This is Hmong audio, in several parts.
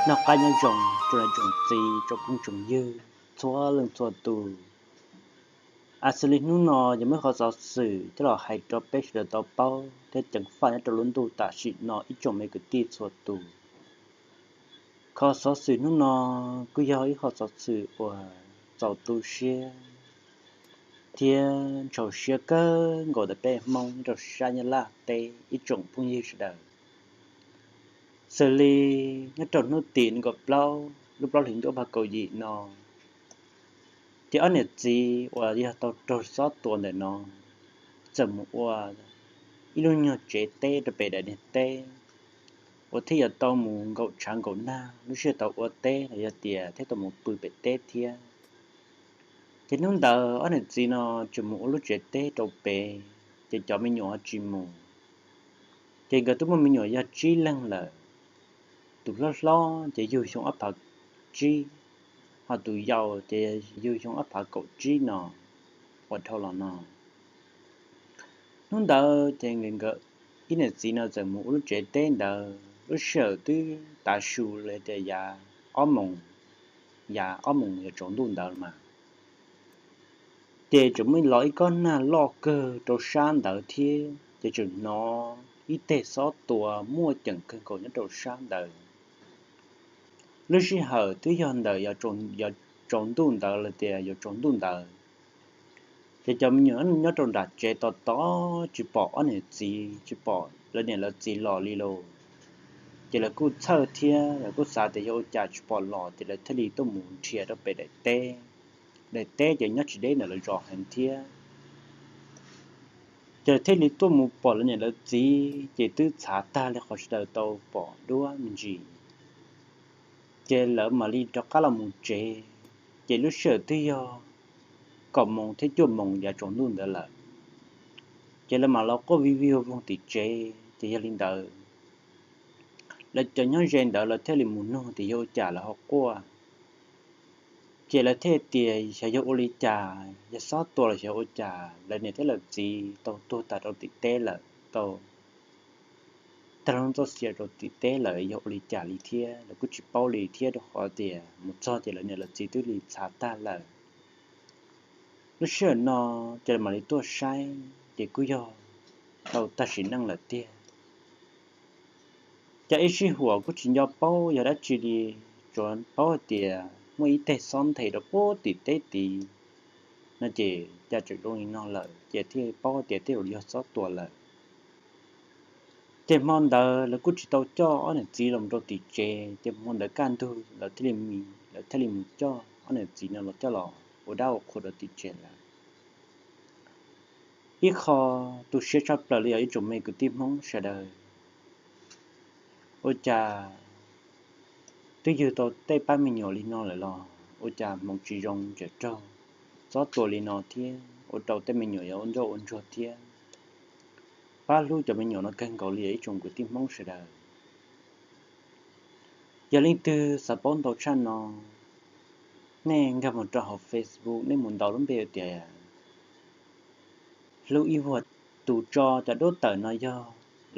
Noj qab nyob zoo rau niam tsoom txiv tsoom phooj tsoom ywg txhua leej txhua tus. Aw, xws li hnub no yog muaj ib qhov xov xwm coj los hais rau peb sawv daws tau paub thiab ceev faj nyob rau lub ntuj tam sim no ib tsoom me kwv tij txhua tus. Qhov xov xwm hnub no kuj yog ib qhov xov xwm uas txaus tu siab thiab ntxhov siab kawg nkaus ntawm peb Hmoob nyob rau sab Nyab Laj teb ib tsoom phooj ywg sawv daws. Xws li nyob rau hnub tim nees nkaum plaub lub plaub hlis ntuj ob phav kaum yim no, ces ob niam txiv uas yog tau raug xob tua ntawm no txawm mus ua ib lub nyuag tsev teb rau pem daim niag teb uas thiaj yuav tau mus nkaum tshav nkaum nag lub sij hawm tau ua teb los yog tias thiaj tau mus pw pem teb thiab. Ces hnub ntawd ob niam txiv no tseem mus ua lub tsev teb rau pem, ces cov me nyuam ho tsis mus. Ces nkawd twb muaj me nyuam yog tsib leeg lawm, tus hlob hlob ces yug xyoo ob phav tsib, ho tus yau ces yug xyoo ob phav kaum tsib no uas dhau los no. Hnub ntawd ces nkawd ib niam txiv no txawm mus ua lub tsev teb ntawd lub sij hawm twb tav su li tias yav ob moos, yav ob moos yuav tsaus ntuj ntawd mas ces tseem muaj los ib kob nag loj kawg rau sab ntawd thiab, ces tseem hnov ib teg xob tua muaj ceem kawg nkaus nyob rau sab ntawd. Lub sij hawm twb yog ntawm yuav tsaus ntuj ntawd los tias yuav tsaus ntuj ntawd, ces cov me nyuam nyob rau nram tsev tos tos tsis pom ob niam txiv, tsis pom lawv niam lawv txiv los li lauj. Ces lawv kuj txhawj thiab lawv kuj xav tias yog ua cas tsis pom los, ces lawv thiaj li tuaj mus nrhiav rau pem daim teb. Daim teb ces nyob tsis deb ntawm lawv zos heev thiab. Ces thiaj li tuaj mus pom lawv niam lawv txiv ces twb txhav tag li qhov sawv daws tau pom duab me ntsis. Ces lawv mam li rov qab los mus tsev, ces lub sij hawm twb yog kaum moos thiab cuaj moos yav tsaus ntuj ntawd lawm. Ces lawv mam los quaj vij vij voog tim tsev, ces yog li ntawd lawv cov nyob ze ntawd lawv thiaj li mus nug tias yog ua cas lawv ho quaj. Ces lawv thiaj tias xyov yog ua li cas, yog xob tua los xyov ua cas lawv niam thiab lawv txiv tau tuag tas rau tim teb lawm, tau tag lub txoj sia rau tim teb lawm, yog ua li cas li thiab lawv kuj tsis paub li thiab, rau qhov tias mus txog ces lawv niam lawv txiv twb li txhav tag lawm. Lub sij hawm no ces lawv mam li tuaj saib ces kuj yog tau tag sim neej lawm tiag. Ces ib sij huam kuj tsis nco paub yog dab tsi li, tsuas paub hais tias muaj ib teg xob nthe rau puag tim teb tid no, ces cas tseem zoo li no lawm ces thiaj paub tias tej zaum yog xob tua lawm. Ces hmo ntawd lawv kuj tsis tau coj ob niam txiv los rau tim tsev, ces hmo ntawd kaj ntug lawv thiaj li, lawv thiaj li mus coj ob niam txiv no los coj los ua dab ua qhua rau tim tsev lawm. Ib qho tu siab tshaj plaws li os ib tsoom me kwv tij Hmoob sawv daws, ua cas twb yug tau tej pab me nyuam li no lawm los ua cas hmoov tsis zoo tseem raug xob tua li no thiab ua rau tej me nyuam yuav ua ntsuag ua ntsuag thiab. Pab hlub cov me nyuam no kawg nkaus li os ib tsoom kwv tij Hmoob sawv daws. Yog leej twg xav paub ntau tshaj no, nej nkag mus rau hauv Facebook nej mus ntaus lub npe tias Hlub Ib Vuag. Tus tso cov duab tawm no yog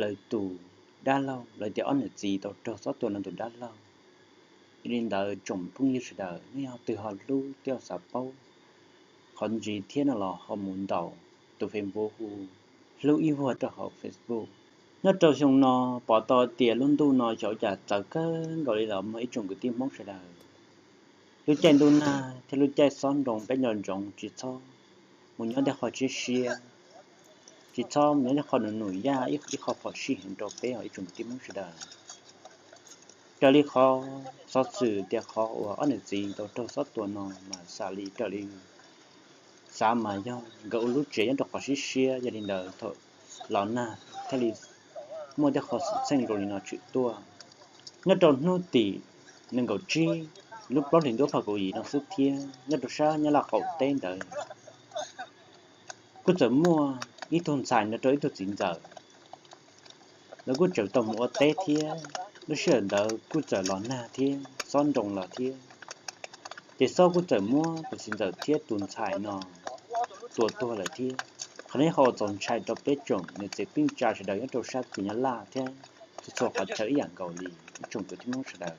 lawv tus dab laug, lawv tias ob niam txiv tau raug xob tua no tus dab laug. Yog li ntawd tsoom phooj ywg sawv daws nej yog twg ho hlub thiab xav paub qhov ntsis thiab no los ho mus ntaus tus Facebook hu Hlub Ib Vuag rau hauv Facebook. Nyob rau xyoo no pom tau tias lub ntuj no xyov cas txawv kawg nkaus li los mas ib tsoom kwv tij Hmoob sawv daws. Lub caij ntuj nag thiab lub caij xob nroo peb nco ntsoov tsis txhob mus nyob tej qhov siab siab, tsis txhob mus nyob tej qhov num num yaj, ib qho phom sij heev rau peb os ib tsoom kwv tij Hmoob sawv daws. Raws li qhov xov xwm tias qhov uas ob niam txiv tau raug xob tua no mas xav li raws li xav mas yog nkawd ua lub tsev nyob rau qhov siab siab, yog li ntawd thaum los nag thiaj li muaj tej qhov xwm txheej zoo li no tshwm tuaj. Nyob rau hnub tim nees nkaum tsib lub plaub hlis ntuj ob phav kaum yim no xwb thiab nyob rau sab Nyab Laj qaum teb ntawd kuj txawm muaj ib tug ntxhais nrog rau ib tug txiv ntxawm, lawv kuj tseem tau mus ua teb thiab. Lub sij hawm ntawd kuj txawm los nag thiab xob nroo los thiab, ces xob kuj txawm muab tus txiv ntxawm thiab tus ntxhais no tua tuag lawm thiab. Qhov no yog qhov uas txaus ntshai rau peb tsoom niam txiv kwv tij sawv daws nyob rau sab tim Nyab Laj thiab txhua txhua qhov chaw ib yam nkaus li ib tsoom kwv tij Hmoob sawv daws.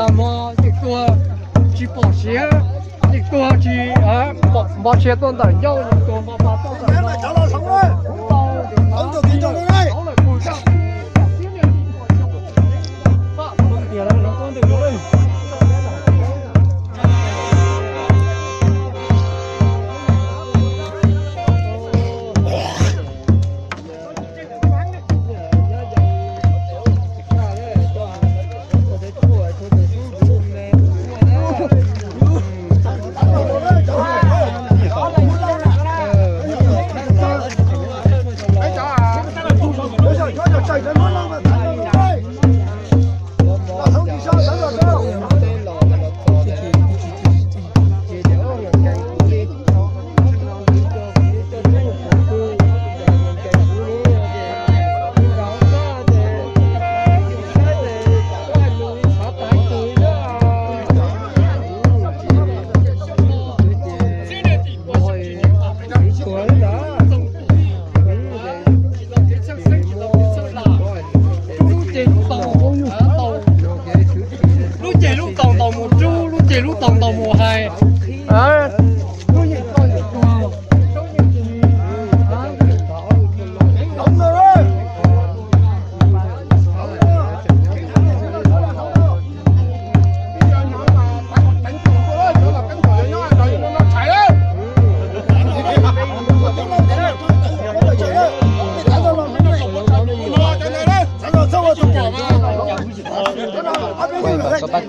tag hmo yeej tuag tsis pom siav, yeej tuag tsis pom npog siav tuaj ntawm ncauj, yeej tuag npog pas tuaj ntawm no.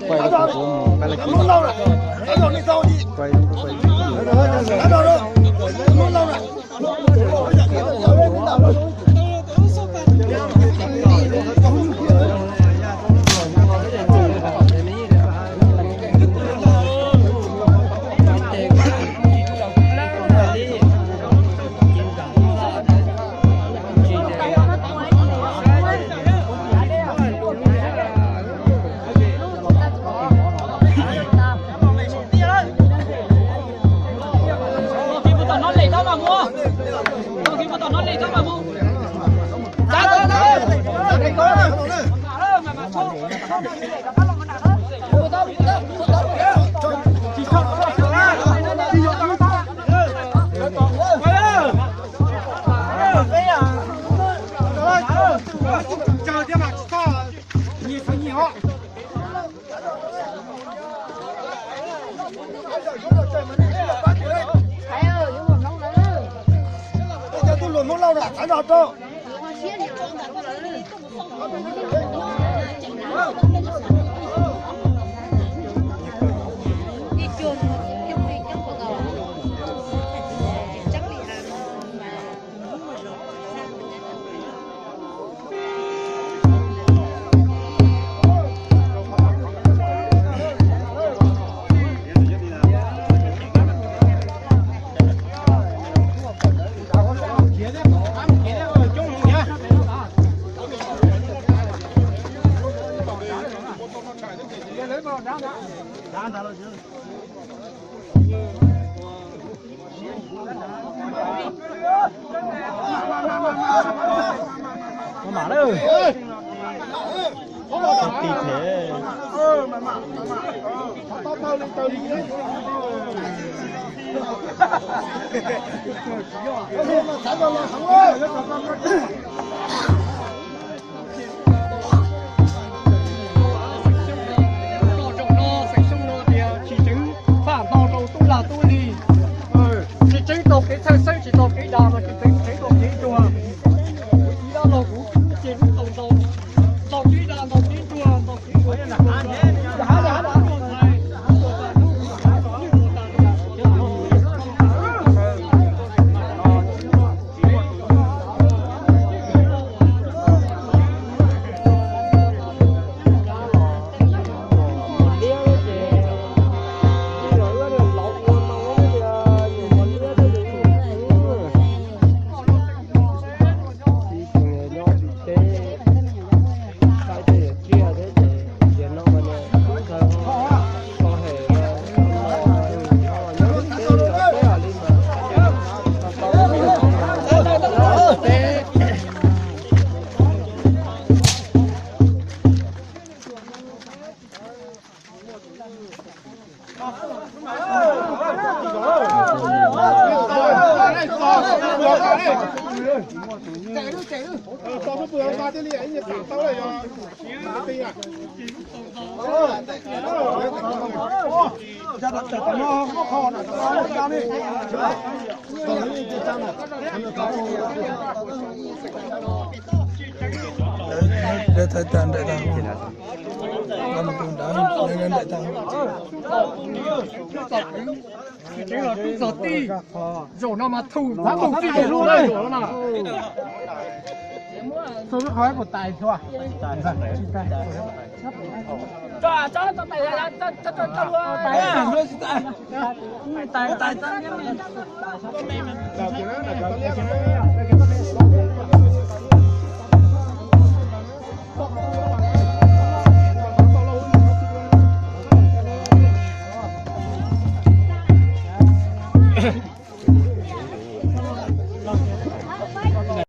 Quay lub qhov kuv mus nqa laj kib. Quay, quay. Maj mam lawm. Tib them. Zaum no xeem Xyooj no tias tsis tseev faj ntau rau tub lag tub lig, tsis tseev tau kev txhawj xeeb, tsis tau kev dag, mas tsis tseev, tseev tau kev nruag. Kuv txiv dab laug kuv ces lub tau ntau, ntau kev dag, ntau kev nruag, ntau kev nruag. Txog tij, zaum no mas thum thab thum tij lub lawm no.